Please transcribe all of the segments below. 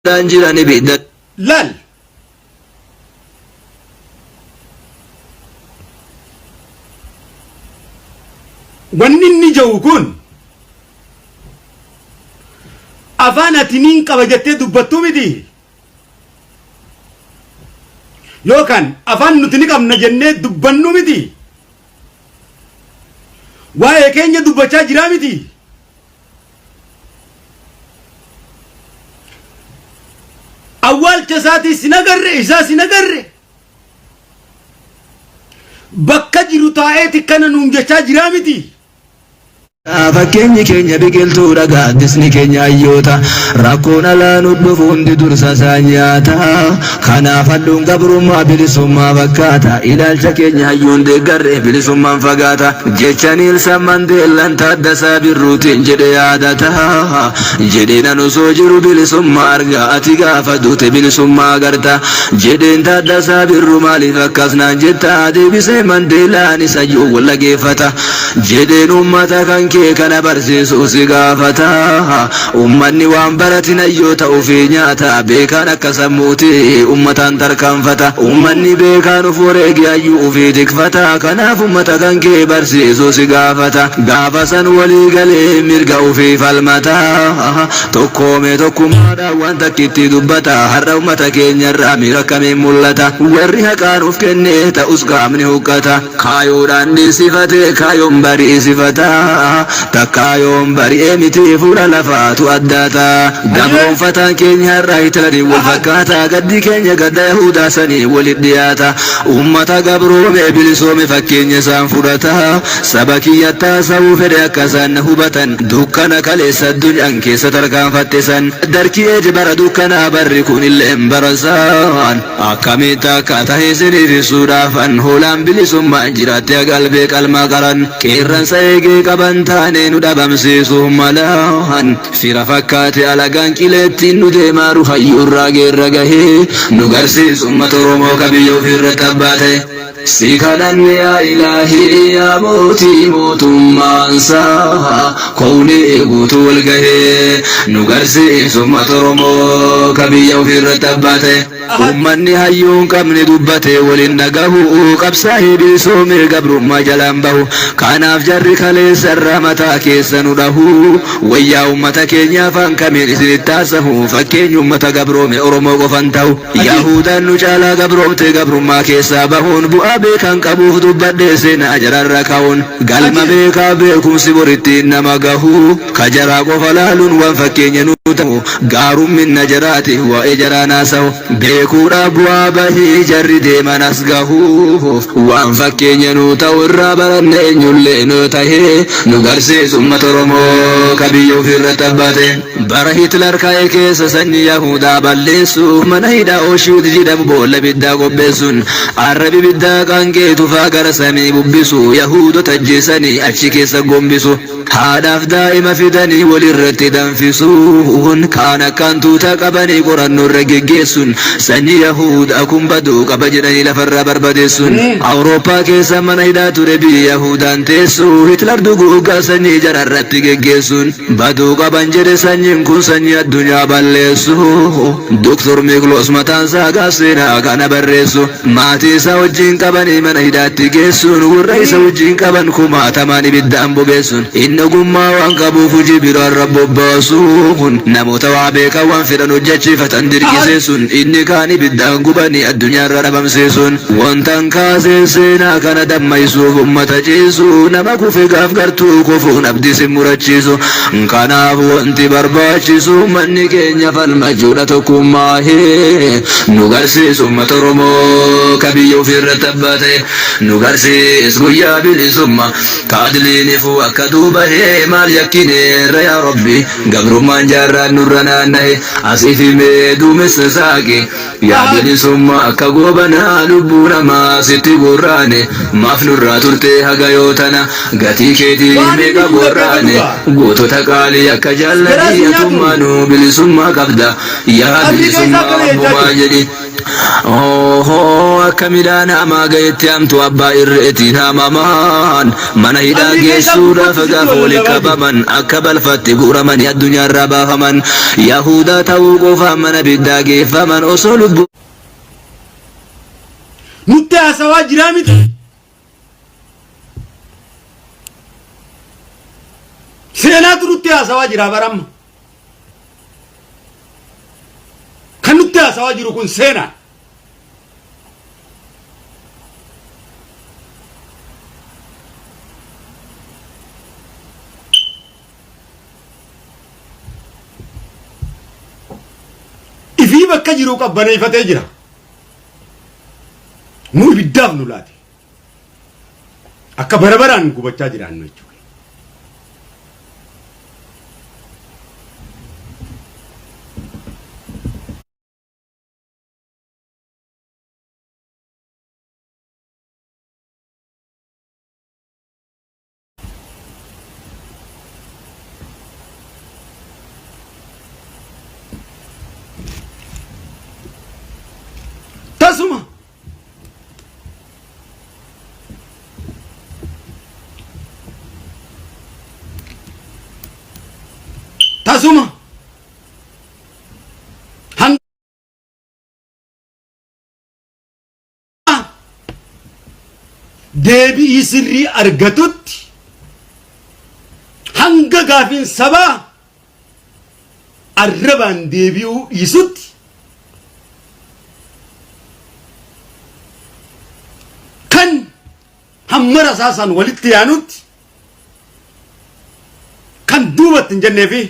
Dhaan jiran ibidda. Laal. Wanni inni jedhu kun afaan ati niin qaba jettee dubbattuu miti. Yookaan afaan nuti ni qabna jennee dubbannu miti. Waa'ee keenya dubbachaa jiraa miti. Awwaalcha isaatiis hin agarre, isaas hin agarre. Bakka jiru taa'eeti kana nuun jechaa jiraa miti. Fakkeenyi keenya biqiltuudha gaaddisni keenya hayyoota. Rakkoon alaa nu dhufu hundi dursa isaa nyaata. Kanaaf halluun gabrummaa bilisummaa fakkaata. Ilaalcha keenya hayyuun deeggarre bilisummaan fagaata. Jecha Niilsan Mandeellan Taaddasaa Birruutiin jedhe yaadata. Jedheen an osoo jiru bilisummaa arga ati gaafa duute bilisummaa agarta. Jedheen Taaddasaa Birruu maaliif akkas naan jetta deebisee Mandeelaan isa iyyuu wal dhageeffata. Jedheen ummata kan kee kana barsiisuu si gaafata. Ummanni waan baratin hayyoota ofii nyaata. Beekaan akka sammuuti ummataan tarkaanfata. Ummanni beekaan of wareege hayyuu ofii tikfata. Kanaaf ummata kan kee barsiisuu si gaafata. Gaafa san walii galee mirga ofii falmata. Tokkoomee tokkummaadhaan waan takkitti dubbata. Har'a ummata keenyarraa miira akkamiin mul'ata? Warri haqaan of kenne ta'us qaamni huqqata. Kaayoodhaan dhiisifatee kaayoon bariisifata. Takkaa yoon bari'ee miti fuula lafaatu addaata. Gabroonfataan keenya har'a Hitlariin wal fakkaata. Gaddi keenya gadda Yahudaa sanii walit dhiyaata. Ummata gabroome bilisoome fakkeenya isaan fudhata. Saba kiyyatti haasa'uu fedhe akka isaan na hubatan. Dukkana kaleessa addunyaan keessa tarkaanfatte san. Darki eje bara dukkanaa barri kunilleen bara isaan. Akkamitti akka tahe isiniif ibsuudhaafan hoolaan bilisummaan jiraatte haga albee qalmaa qaran qeerransa eegee qaban taanee nu dhabamsiisuuf malan fira fakkaate alagaan qileettiin nu deemaaru hayyuurraa geerra gahee nu garsiisu ummata Oromoo ka biyya ofiirratti abbaa ta'e. Si kadhanne yaa ilaahii yaa mootii mootummaansaa kownii guutuu wal gahee nu garsiisu ummata Oromoo ka biyya ofiirratti abbaa ta'e. Ummanni hayyuu hin qabne dubbatee wal hin dhagahu, qabsaa'ee bilisoomee gabrummaa jalaan bahu. Kanaaf jarri kaleessa irraa mataa keessa nu dhahu. Wayyaa ummata keenya afaan kamiin isinitti haasahu, fakkeenyi ummata gabroome Oromoo qofan tahu. Yahuudaan nu caalaa gabroomte gabrummaa keessaa bahuun bu'aa beekaan qabuuf dubbadhee seenaa jararra ka'uun galma beekaa beekumsi borittiin nama gahu ka jaraa qofa laaluun waan fakkeenya nu tahu gaarumminna jaraati waa'ee jaraa naasahu beekuudhaaf bu'aa bahii jarri deeman as gahuuf waan fakkeenya nu ta'u irraa baranne eenyullee nu tahee nu garsiisu ummata Oromoo ka biyya ofiirratti abbaa ta'e. Bara Hitler ka'e keessa sanyii Yahudaa balleessuuf mana hidhaa Auschwitz jedhamu boolla ibiddaa qopheessuun arraba ibiddaa qaanqee tufaa gara samii bubbisu Yahuudota ajjeesanii achi keessa gombisu. Haadhaaf daa'ima fidanii walirratti danfisuun kaan akka hantuutaa qabanii qorannoo irra geggeessuun sanyii Yahudaa kun baduu qaba jedhanii lafarraa barbadeessuun Awurooppaa keessa mana hidhaa ture biyyi Yahudaan teessu Hitler duguuggaa sanyii jararratti geggeessuun Baduu qaban jedhe sanyiin kun sanyii addunyaa balleessu. Doktor Miikloos mataan isaa gaaf seenaa kana barreessu. Maatii isaa wajjin qabanii mana hidhaatti geessuun warra isa wajjin qaban kumaatamaan ibiddaan bobeessuun inni ogummaa waan qabuuf hojii biraarra bobbaasuun namoota waa beekan waan fedhan hojjechiifatan dirqisiisuun inni kaan ibiddaan gubanii addunyaarra dhabamsiisuun wantan kaasee seenaa kana dammaysuuf ummata ciisu nama kufe gaaf gartuu kufuun abdii sin murachiisu kanaaf wanti barbaachisu ummanni keenya falmachuudha tokkummaa nu garsiisu ummata Oromoo ka biyya ofiirratti abbaa ta'e nu garsiis guyyaa bilisummaa ka adliin ifuu akka duubahee maal yakkineerra yaa Rabbi gabrummaan jaarraan nurra naanna'e asii fi mee duumessa saaqi Yaa bilisummaa akka goobanaa lubbuu namaa sitti gorraane maaf nurraa turtee haga yoo tana gatii keetii Waan inni meeqa nu gorraane dhaggeeffatu gootota qaalii akka Garaa jaalladhii si nyaatu. atummaanuu bilisummaa qabda yaa Qabrii keessaa bilisummaa akkana jechaa rabbumaa jiru. jedhi. Oohoo akka midhaan hamaa gahetti hamtuu abbaa irreetiin haamamaan mana hidhaa Qabrii keessaa geessuudhaaf gubbatti sitti gaafa wal walitti lallabaa jiru. qabaman akka balfatti guuramanii addunyaarraa baafaman Yahudaa ta'uu qofaan mana biddaa geeffaman osoo lubbuu Nutti haasawaa jiraa miti. Seenaatu nutti haasawaa jira baramma. Kan nutti haasawaa jiru kun seenaa. Ifii bakka jiru qabbaneeffatee jira. Nu ibiddaaf nu laate. Akka bara baraan gubachaa jiraannu jechuudha. Tasuma tasuma hanga deebi'ii sirrii argatutti hanga gaafiin sabaa arrabaan deebi'uu dhiisutti kan hamma rasaasaan walitti yaanutti kan duubatti hin jennee fi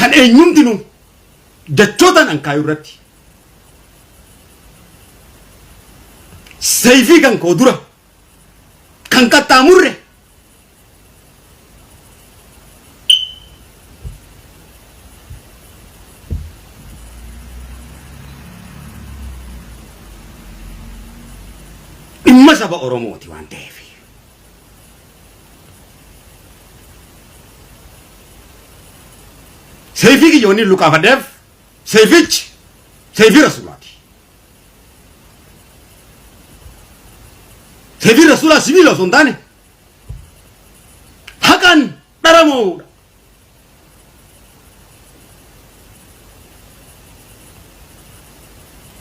kan eenyumtinu jechootaan ankaayu irratti sayfii kan koo dura kan qaxxaamurre dhimma saba Oromooti waan ta'eef. Seeyfii kiyya wanni luqaafadheef seeyfichi seeyfii rasuulaati. Seeyfiin rasuulaa sibiila osoo hin taane haqaan dharamuudha.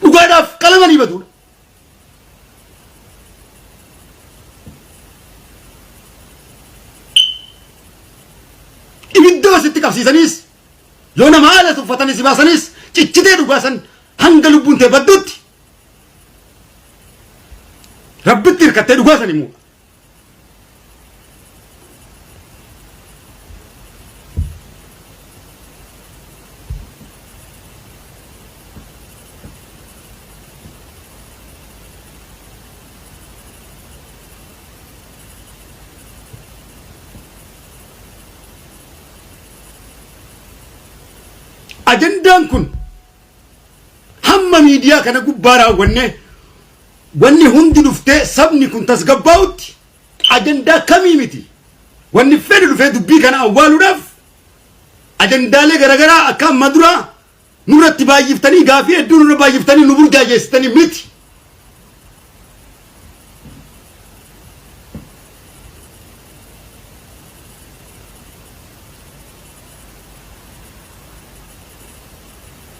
Dhugaadhaaf qalamanii baduudha. Ibidda sitti qabsiisaniis yoo nama haala tuffatanii si baasaniis cichitee dhugaa san hanga lubbuun tee baddutti rabbitti hirkattee dhugaa san himuudha. Ajandaan kun hamma miidiyaa kana gubbaa raawwannee Wanni hundi dhuftee sabni kun tasgabbaa'utti ajandaa kamii miti. Wanni fedhe dhufee dubbii kana awwaaluudhaaf ajandaalee garaagaraa akka amma duraa nurratti baay'iftanii gaafii hedduu nurra baay'iftanii nu burjaajeessitanii miti.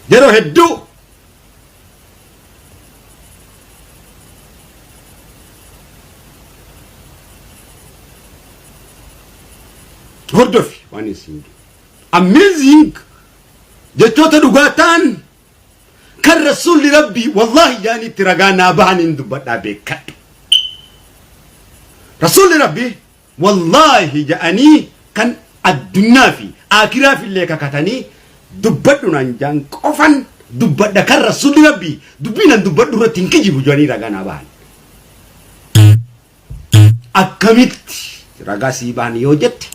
Yeroo hedduu Hordofi waan isin jedhu. Amazing jechoota dhugaa ta'an kan rasuulli rabbii wallaahi jaaniitti ragaa naa bahaniin dubbadhaa beekadhu. Rasuulli rabbii Wallaahi ja'anii kan addunyaa fi aakiraaf illee kakatanii dubbadhu naan ja'an qofan dubbadha kan rasuulli rabbii dubbii nan dubbadhu irratti hin kijibu jedhanii ragaa naa bahan. Akkamitti ragaa sii bahan yoo jette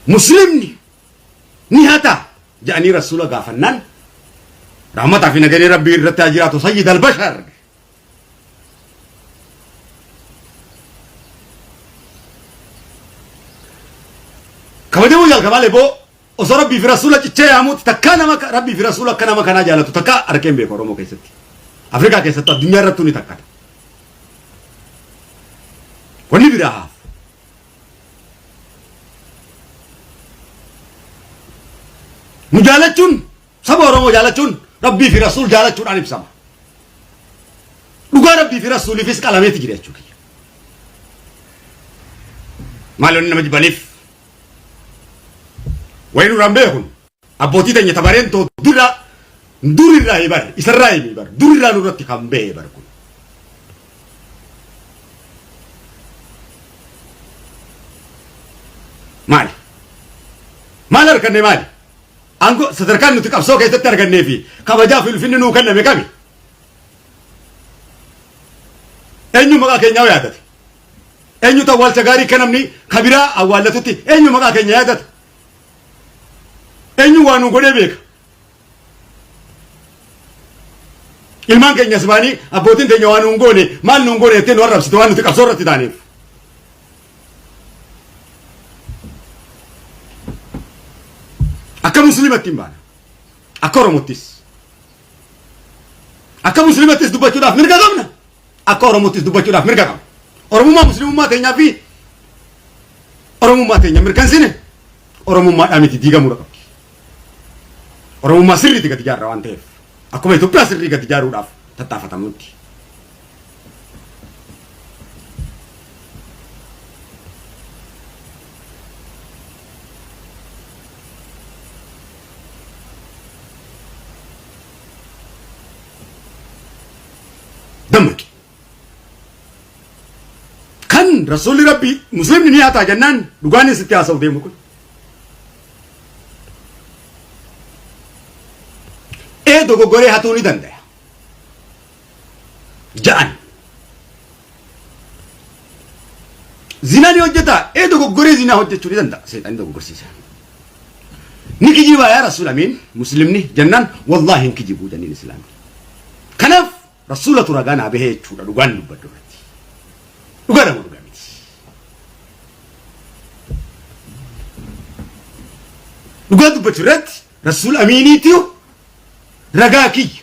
muslimni ni hata jedhanii rasuula gaafannaan rahmataa fi nageenyi rabbii irratti haa jiraatu sayyid albashar Kabajamoo jaal Kamaal Eeboo Osoo Rabbii fi Rasuula cichee yaamuutti takkaa nama Rabbii fi Rasuula akka nama kanaa jaalatu takkaa arkeen beeku Oromoo keessatti. Afrikaa keessatti addunyaa irrattuu ni takkata. Wanni biraa haafu. Nu jaalachuun saba Oromoo jaalachuun Rabbii fi Rasuul jaalachuudhaan ibsama. Dhugaa Rabbii fi Rasuuliifis qalameeti jira jechuudha. Maal wanni nama jibbaniif? Wayi nurraan beekun abbootii teenya tabareentoo dura durirraa hibar isarraa himi bar durirraa nurratti kan be'e bar kun. Maali? Maal arganne maali? Aangoo sadarkaan nuti qabsoo keessatti argannee fi kabajaa fi ulfinni nuu kenname kami? Eenyu maqaa keenyaa yaadate? Eenyutu awwaalcha gaarii akka namni ka biraa awwaallatutti eenyu maqaa keenya yaadata? Eenyu waa nuu godhee beeka? Ilmaan keenya as ba'anii abbootiin teenya waa nuun goone maal nuun goone jettee nu arrabsite waan nuti qabsoo irratti taaneef. Akka musliimatti hin baana. Akka Oromottis. Akka musliimattis dubbachuudhaaf mirga qabna. Akka Oromottis dubbachuudhaaf mirga qabna. Oromummaa musliimummaa teenyaa fi Oromummaa teenya mirkansine Oromummaadhaa miti diigamuudha qabdi. Oromummaa sirriitti gadi ijaarra waan ta'eef akkuma Itoophiyaa sirrii gadi ijaaruudhaaf tattaafatamutti. Dammaqi. Kan rasuulli rabbii muslimni ni hataa jennaan dhugaanis itti haasa'u deemu kun. Ee dogoggoree hatuu ni danda'a. Ja'an. Zinaa ni hojjetaa? Ee dogoggoree zinaa hojjechuu ni danda'a. Seexanni dogoggorsiisa. Ni kijibaa yaa rasuul amiin muslimni jennaan wallaahi hin kijibuu jenniin islaamni. Kanaaf rasuulatu ragaa naa bahee jechuudha dhugaan dubbadhu irratti. Dhugaa nama dhugaa miti. Dhugaa dubbachuu irratti rasuul amiiniitu ragaa kiyya.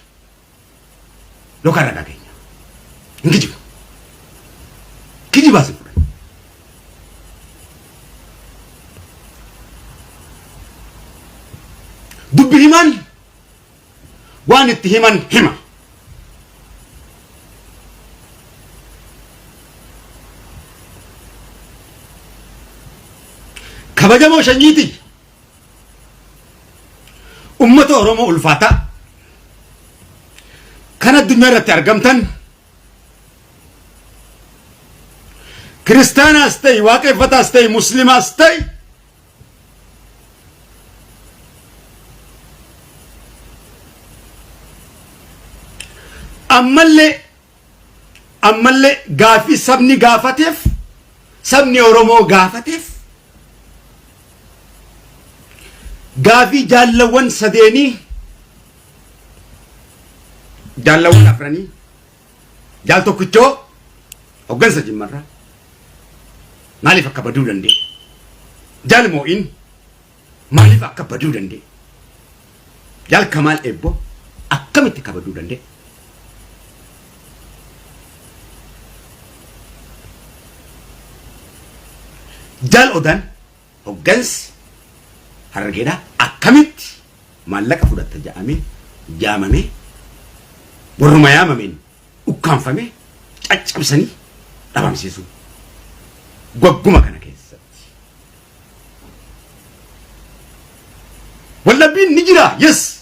Yookaan ragaa keenya. Hin kijibu. Kijibaa si fudhan. Dubbi himaan waan itti himan hima. Kabajamoo shanyiitii ummata Oromoo ulfaataa kan addunyaa irratti argamtan kiristaanaas ta'e waaqeffataas ta'e muslimaas ta'e ammallee ammallee gaaffii sabni gaafateef sabni Oromoo gaafateef gaafii jaallawwan sadeenii jaallawwan afranii jaal tokkichoo hoggansa jimmarraa maaliif akka baduu danda'e jaal moo'in maaliif akka baduu danda'e jaal kamaal eebboo akkamitti akka baduu danda'e Jaal Odaan hoggansi Harargeedhaa akkamitti maallaqa fudhatta ja'amee yaamamee warruma yaamameen ukkaamfamee caccabsanii dhabamsiisuu gwagguma kana keessatti. Wallabbiin ni jira yes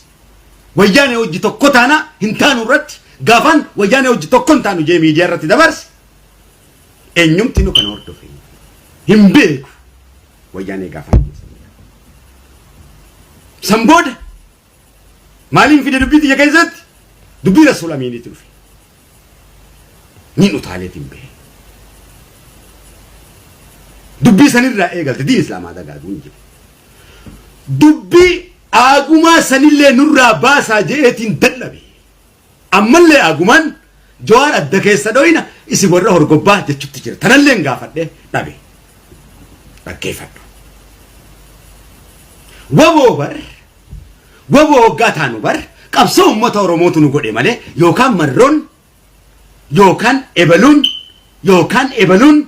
wayyaanee hojii tokko taana hin taanu irratti gaafaan wayyaanee hojii tokko hin taanu jee miidiyaa irratti dabarse eenyumti nu kana hordofe hin beeku wayyaanee gaafaan jeessan. San booda maaliin fide dubbii tiyya keessatti dubbii rasuul amiiniitti dhufe. Niin utaaleetiin bahe. Dubbii sanirraa eegalte diin islaamaa dagaaguu hin jiru. Dubbii aagumaa sanillee nurraa baasaa je'eetiin dadhabe. Ammallee aagumaan Jawaar adda keessa dhoyna isin warra horgobbaa jechutti jira. Tanallee hin gaafadhe dhabe. Dhaggeeffadhu. Waboo bar waboo hoggaa taanu bar qabsoo uummata Oromootu nu godhe malee yookaan Marroon yookaan ebaluun yookaan ebaluun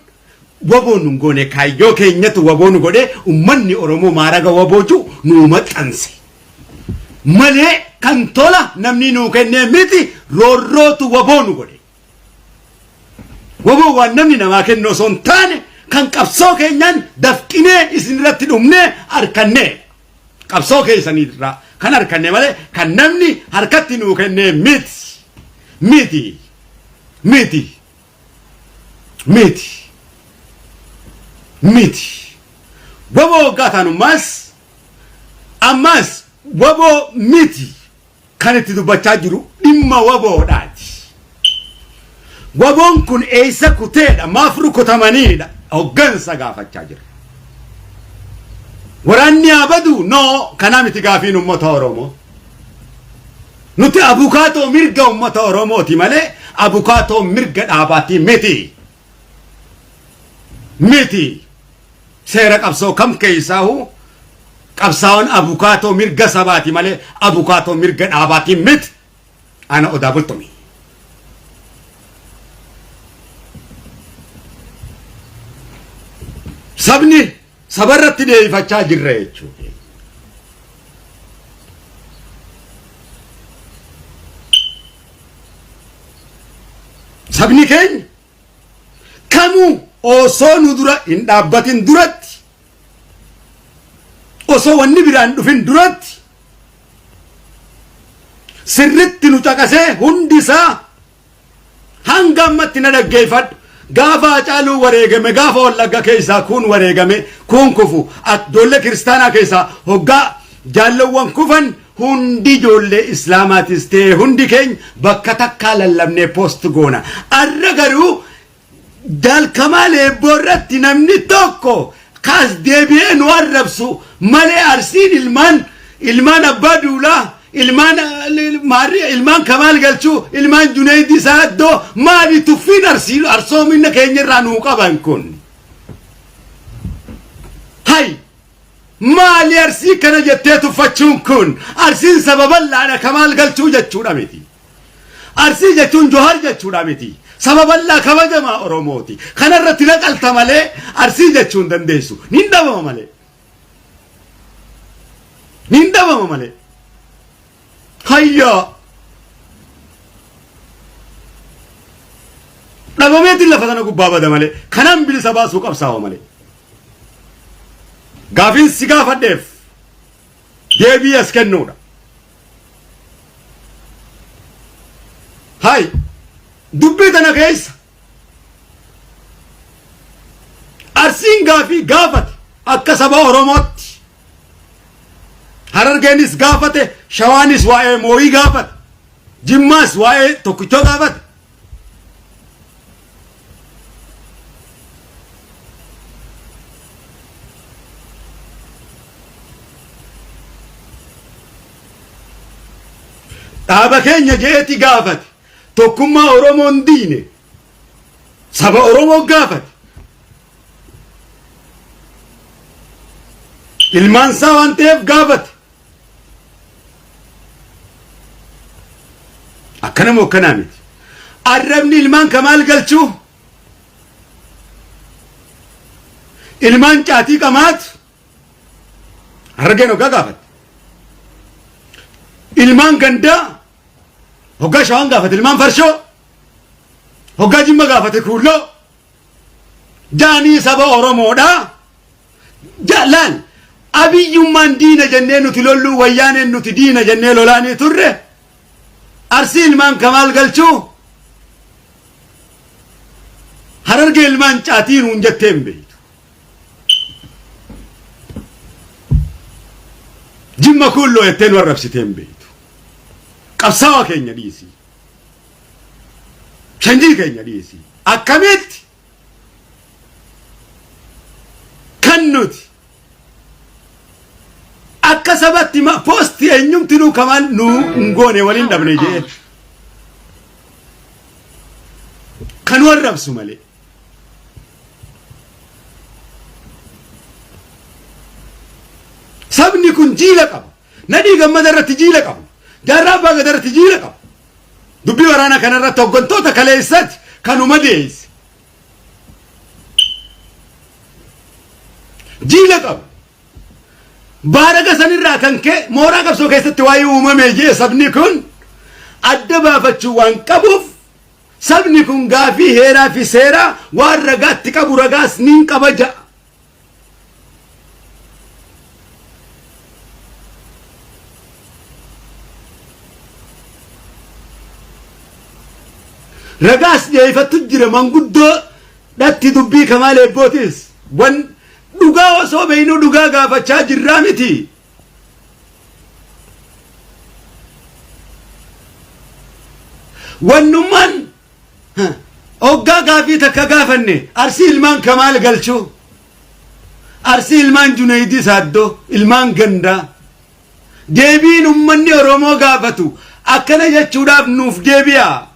waboo nun goone. Kaayyoo keenyatu waboo nu godhe. Uummanni Oromoo maaraga waboo jiru nu maxxanse malee kan tola namni nuu kennee miti. Roorrootu waboo nu godhe. Waboo waan namni namaa kennu osoo hin taane kan qabsoo keenyaan dafqinee isin irratti dhumnee harkannee, qabsoo keessanii irraa kan harkanne malee kan namni harkatti nuu kennee miti, miti, miti, miti, miti. Waboo waggaa taanummaas ammaas waboo miti. Kan itti dubbachaa jiru dhimma waboodhaati. Waboon kun eessa kuteedha? Maaf rukutamaniidha? Hoggansa gaafachaa jira. Waraanni haa badu? No, kanaa miti gaafiin uummata Oromoo. Nuti abukaatoo mirga uummata Oromooti malee abukaatoo mirga dhaabaati miti. Miti. Seera qabsoo kam keessaahu qabsaa'oon abukaatoo mirga sabaati malee abukaatoo mirga dhaabaati miti. Ana Odaa Bultumii. Sabni sabarratti deebifachaa jirra jechuudha. Sabni keenya kamuu osoo nu dura hin dhaabbatin duratti, osoo wanni biraan dhufin duratti, sirritti nu caqasee hundi isaa hanga ammatti na dhaggeeffadhu. Gaafa Hacaaluu wareegame, gaafa Wallagga keessaa kun wareegame, kun kufu, ijoollee kiristaanaa keessaa hoggaa jaallowwan kufan, hundi ijoollee islaamaatis ta'e hundi keenya bakka takkaa lallabnee post goona. Arra garuu Jalkamaa Leebboo irratti namni tokko kaas deebi'ee nu arrabsu malee, Arsiin ilmaan abbaa duulaa, ilmaan maarri, ilmaan Kamaal Galchuu, ilmaan Junaydii Saaddoo, maali tuffiin Arsii arsoomina keenya irraa nuu qaban kun? Hay, maali Arsii kana jettee tuffachuun kun? Arsiin saba bal'aadha. Kamaal Galchuu jechuudha miti. Arsii jechuun Johar jechuudha miti. Saba bal'aa kabajamaa Oromooti. Kanarratti naqalta malee Arsii jechuun dandeessu. Nin dhabama malee. Nin dhabama malee. Hayyaa. Dhabameetiin lafa sana gubbaa bada malee. Kanaan bilisa baasuu qabsaawa malee. Gaafiin si gaafadheef deebii as kennuudha. Hay, dubbii tana keessa Arsiin gaafii gaafate akka saba Oromootti. Harargeenis gaafate, Shawaanis waa'ee mooyii gaafate, Jimmaas waa'ee tokkichoo gaafate. Dhaaba keenya je'eeti gaafate. Tokkummaa Oromoon diine. Saba Oromoo gaafate. Ilmaan isaa waan ta'eef gaafate. Akkana moo akkanaa miti? Arrabni ilmaan Kamaal Galchuu, ilmaan caatii qamaatu, Harargeen hoggaa gaafatte. Ilmaan gandaa hoggaa Shawaan gaafate, ilmaan farshoo hoggaa Jimma gaafate, kuulloo jaanii saba Oromoodha. Laal, abiyyummaan diina jennee nuti lolluu, Wayyaaneen nuti diina jennee lolaanii turre. Arsii ilmaan Kamaal Galchuu, Harargee ilmaan caatii nuun jettee hin beektu. Jimma kuulloo jettee nu arrabsitee hin beektu. Qabsaawaa keenya dhiisii. Sanyii keenya dhiisii. Akkamitti kan nuti akka sabatti post eenyumti nuu Kamaal nu hin goone waliin dhabne jee kan nu arrabsu malee. Sabni kun jiila qaba. Nadhii Gammada irratti jiila qaba. Jaarraa Abbaa Gadaa irratti jiila qaba. Dubbii waraanaa kana irratti hoggantoota kaleessaati kanuma deeyse. Jiila qaba. Baaraga sanirraa kan ka'e mooraa qabsoo keessatti waa'ee uumame jee sabni kun adda baafachuu waan qabuuf sabni kun gaafii heeraa fi seeraa waan ragaatti qabu ragaas niin qaba ja'a. Ragaas dhiyeeffattu jira manguddoo dhatti dubbii Kamaal Eebbootis wan dhugaa osoo beeynuu dhugaa gaafachaa jirraa miti. Wannummaan hoggaa gaafii takka gaafanne Arsii ilmaan Kamaal Galchuu, Arsii ilmaan Junaydii Saaddoo, ilmaan gandaa. Deebiin ummanni Oromoo gaafatu akkana jechuudhaaf nuuf deebi'a.